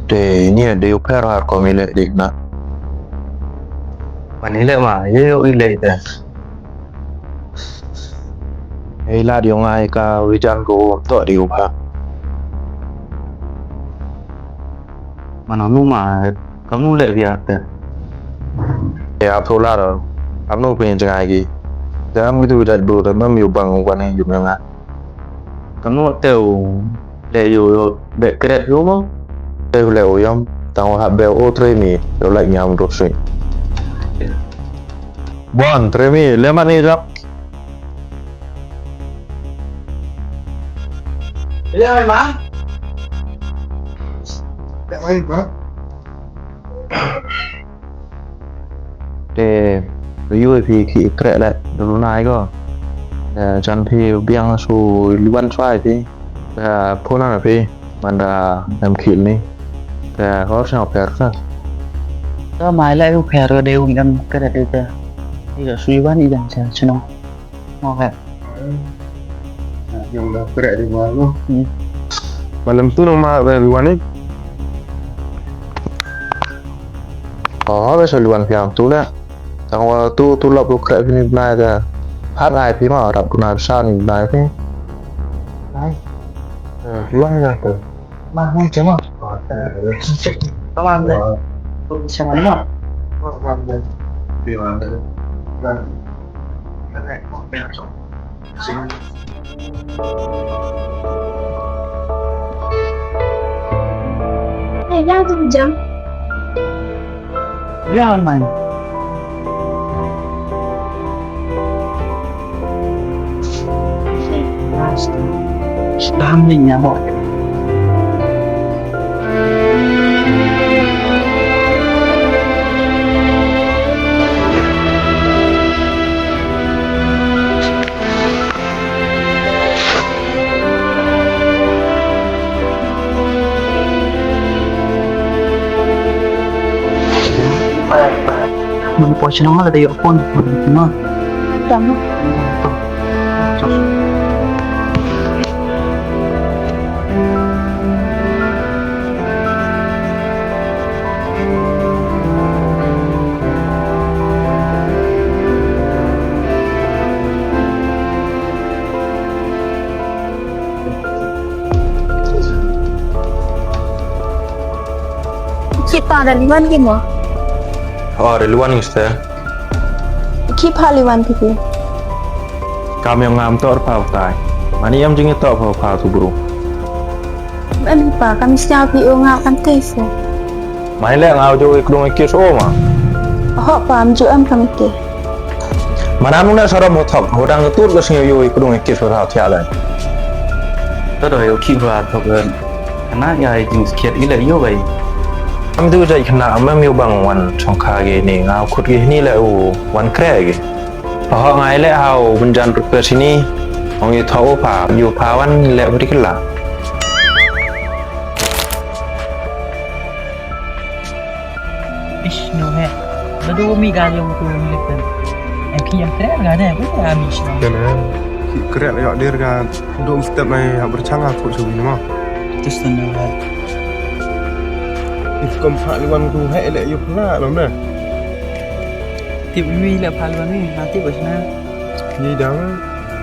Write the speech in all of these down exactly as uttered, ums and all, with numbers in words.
Te ini de u pher har ko mi le dik na. Mani le ma, ye yo i le te. Ei la di ngai ka wijan ko to di u pha. Mano nu ma, kam nu le bia te. Ya, thola ro. Kam nu pin jngai ki. Te am ki tu jat bu, te mam yu bang wan yu nga. Kam nu te u, le yu, yu, be kret yu mo. Te u le u yom, tang u hap be u tre mi, yu le nyam ru sui. Bon, tre mi, le man ni jap. Iya, ma. Te mai, ma. Te, yu phi ki kreh le, du nai ko. Te, jan phi biang su liwan swai phi. Te, phone na phi, man da em khil ni. Te, ko sa pher ka. Ka mai le u pher de u em kreh de te. Ila su liwan i jan sa chno. Mo ka. Yung da kreh di ma ko. Hmm. Malam tu nang ma be liwan ni. Oh, be so liwan piang tu le. Tang wa tu, tu lop lu kreh pini bnai da. Hat ngai pi ma, rap tu nai sa ni bnai pi. Nai. Eh, liwan ya tu. Ma, ngai che ma. Ka wan de. Ko che ma ma. Ko wan de. Pi wan de. Wan. Ka ne, ko pe so. Hey, ya tu jam. Ya, man. Sedang ni nyamuk. Mun poi chnong la da yoh phone, mun ma. Tam. Kita da liwan ki mo? Oh, da liwan ki ste. Ki pha liwan ki ti. Kam yong ngam tor pha tai. Mani em jing tor pha pha tu bru. Em pa, kam sia pi o nga kam te se. Mai le nga u ju i kdung i kis o ma. Ho pa, am ju am kam i te. Mana nu na saram ho thok, ho dang tur ka sngi u ju i kdung i kis ho thok thia le. Ta do yo ki ba thok le. Kana ya i jing skiat i le yo bai. Am du jai kana am am yo bang wan chong kha ge ni nga u khut ge ni le u wan kre ge. Ho ngai le hau bunjan rut pe sini. Ong i tho u pha, yu pha wan le bri kla. Ish, no he. Badu mi ga yung tu mi pen. Em ki em kre ga de, bu ya mi shi. Kena, ki kre yo dir ga, dum step mai ha berchang aku shu ni mo. Tus tu no he. If kom pha liwan tu he le yu pla lo na. Tip mi le pha liwan ni, ha tip bas na. Ni dang.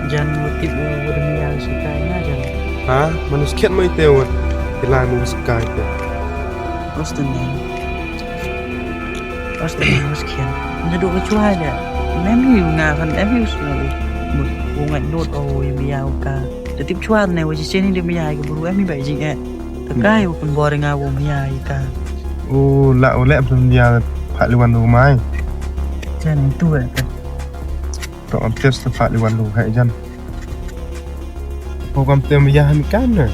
Jan mo tip mo wad mi ya sikai na jan. Ha? Manu skhet mo ite wad. Ilai mo sikai te. Austin ni. Austin ni mo skhet. Nya do ka chua le. Mem hi nga kan em hi usna. Mo ngai dot o mi ya ka. Te tip chua ne wa ji seni de mi ya ka bru em hi bai jing e. Te kai u kan bor nga wa mi ya ka. U la u le pun ya pha liwan u mai. Jan tu e. To am test pha liwan u hai jan. Ko kam te mi ya han kan ne.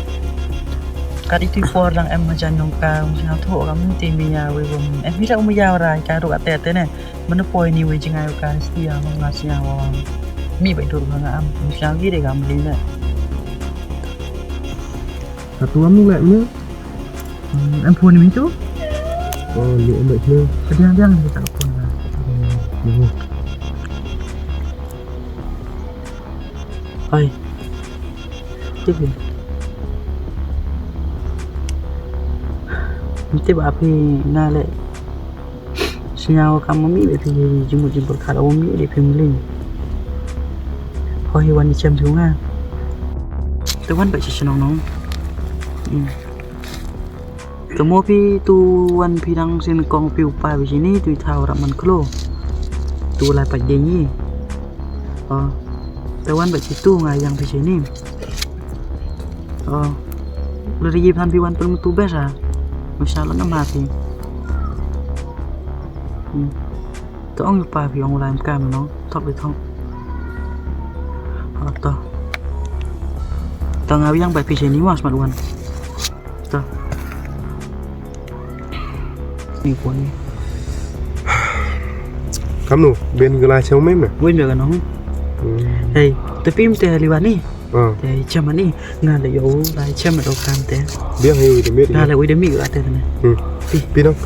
Kat itu por lang em majan nong ka, um sing tho kam te mi ya we wom. Em mi la um ya ra ka ru ate te ne. Mana poi ni we jingai ka sti ya nong nga sia wa. Mi bai dur nga am, um sing gi de kam li ne. Satu am le ne. Hmm, em phone mi tu? Oh, ni em phone. Diang, diang, ni tak phone lah. Hmm. Hai. Tip ni. Te ba phi nga le. Sñiaw kam mi le phi jumut jumut khala mi le phi mling. Hoi wan chem chu nga. Te wan ba chi chnong nong. Hmm. Te mo phi tu wan phi dang sin kong phi u pa phi chini tu i thaw ra man khlo. Tu lai pa ye ni. Oh. Te wan ba chi tu nga yang phi chini. Oh. Lu ri phan phi wan pynmtu bes a. Masha Allah nga ma phi. Hmm. To ong pa phi ong lai kam no. Thok di thok. Oh, to. To nga yang ba phi chini wa smat wan. To. Ni pun ni. Kamnu, ben gala chau me me. Win be ka nong. Hmm. Hey, te pim te liwa ni. Ah. Te chama ni, nga le yo, la chama do kam te. Biang he wi de mi. Nga le wi de mi ka te ne. Hmm. Pi. Pi nong.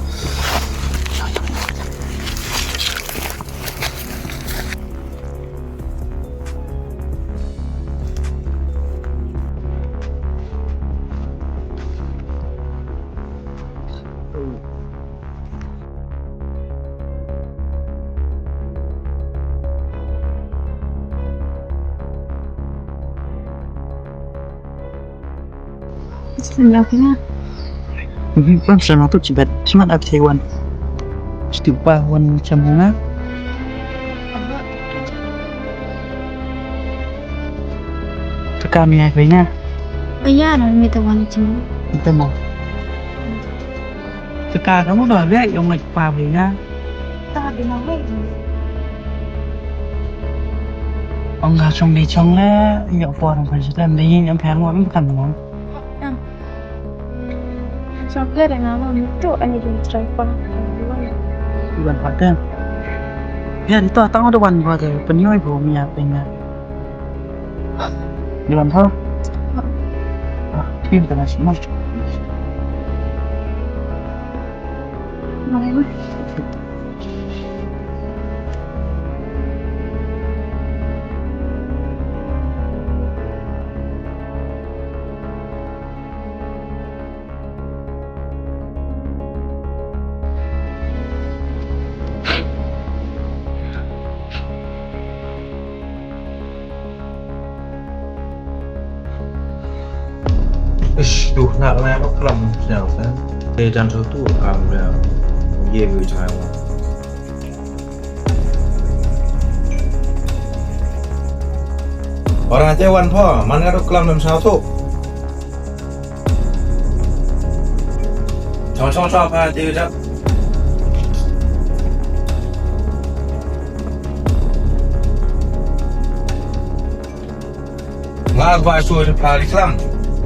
Bismillah, kena. Mhm, pam sama tu chibat. Semat ap te wan. Sti pa wan cham nga. Teka mi ai phi nga. Aya na mi te wan cham. Te mo. Teka kamu dah le yong ngai pa phi nga. Ta di na wei. Ong ka chong di chong le, yo por ong ka chong di ni, ong pher mo, ong kan mo. Em. Chong le de nga mo, mi tu ani di try pa. Iwan pa te. Ya, di to, tang ada wan pa te, penyoi po mi ya, pe nga. Iwan pa. Ah, international. Ish, tu nak na ko klam siang sa. Te jan so tu kam dia. Ye wi chai wa. Ora te wan pho, man nga tu klam nam sa tu. Chong chong chong pa te jap. Nga ba su pa di klam.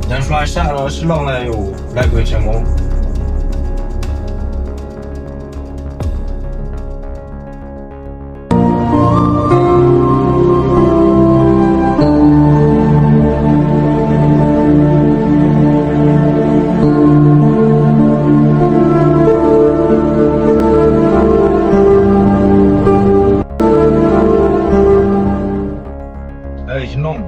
Jan fly sa ro Shillong la yo, la ko chamo. Hey, Shnong.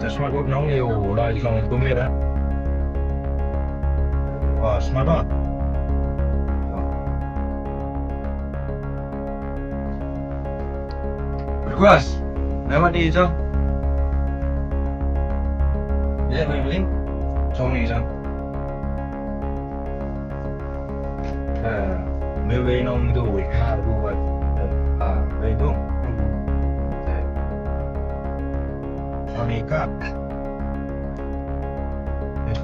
Te smat ut nong yo, la Shnong tu mira. Wa, smat ut. Request. Nama di jong. Ya, ni ni. Song ni jong. Eh, me wei nong du, ha, du wat. Eh, ah, wei du. Eh. Song ni ka.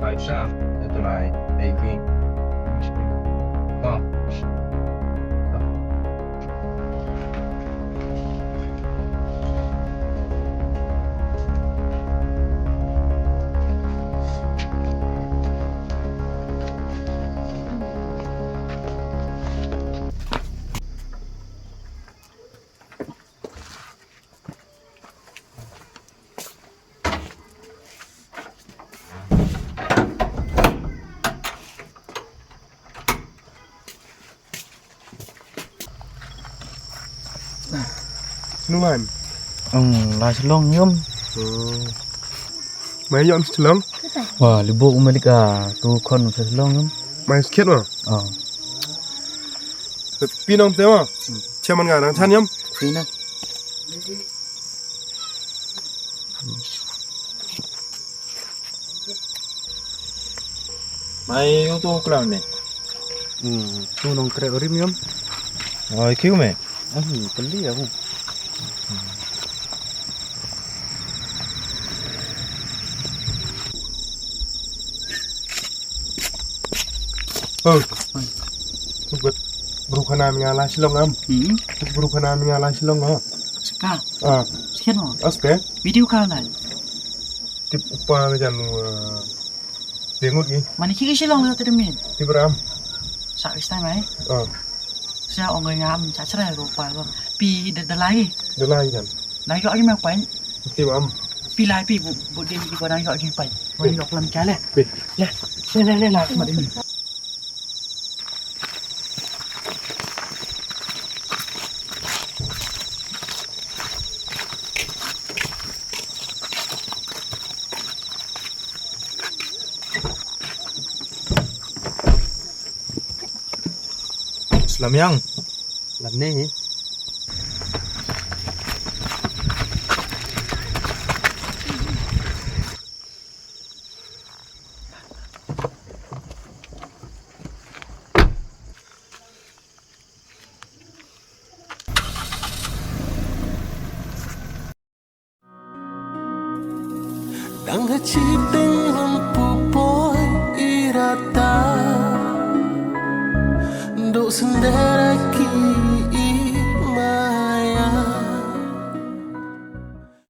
Five sa, ito na ay, ay, green. Oh. Nuan. Ong, la Shillong yom. Oh. Mai yom Shillong? Wa, libu u Malik a, tu khon sa Shillong yom. Mai skhiat ma. Oh. Phi nong te ma. Chairman nga nang chan yam. Phi na. Mai u tu klam ne. Hmm, tu nong kre orim yam. Oi, kiu me. Ah, hmm, peli aku. Oh. Tu buat bru khana mi nga la Shillong am. Hmm? Tu bru khana mi nga la Shillong ha. Ska. Ah. Sken mo. Aste. Video ka na. Tip upa ka jan, uh, Bengut ki. Mani ki ki Shillong yo te min. Ti bram. Sa is time ai. Oh. Sa ong nga am cha chra ro pa ko. Pi de de lai. De lai kan. Na yo ki me pai. Ti bram. Pi lai pi bu bu de ki ko na yo ki pai. Pi. Wan yo klam cha le. Pi. Le. Le le le la ma de ni. Slam yang. Lam ne hi. Dang ha chi teng lam pu poi i rata. Duk sendera ki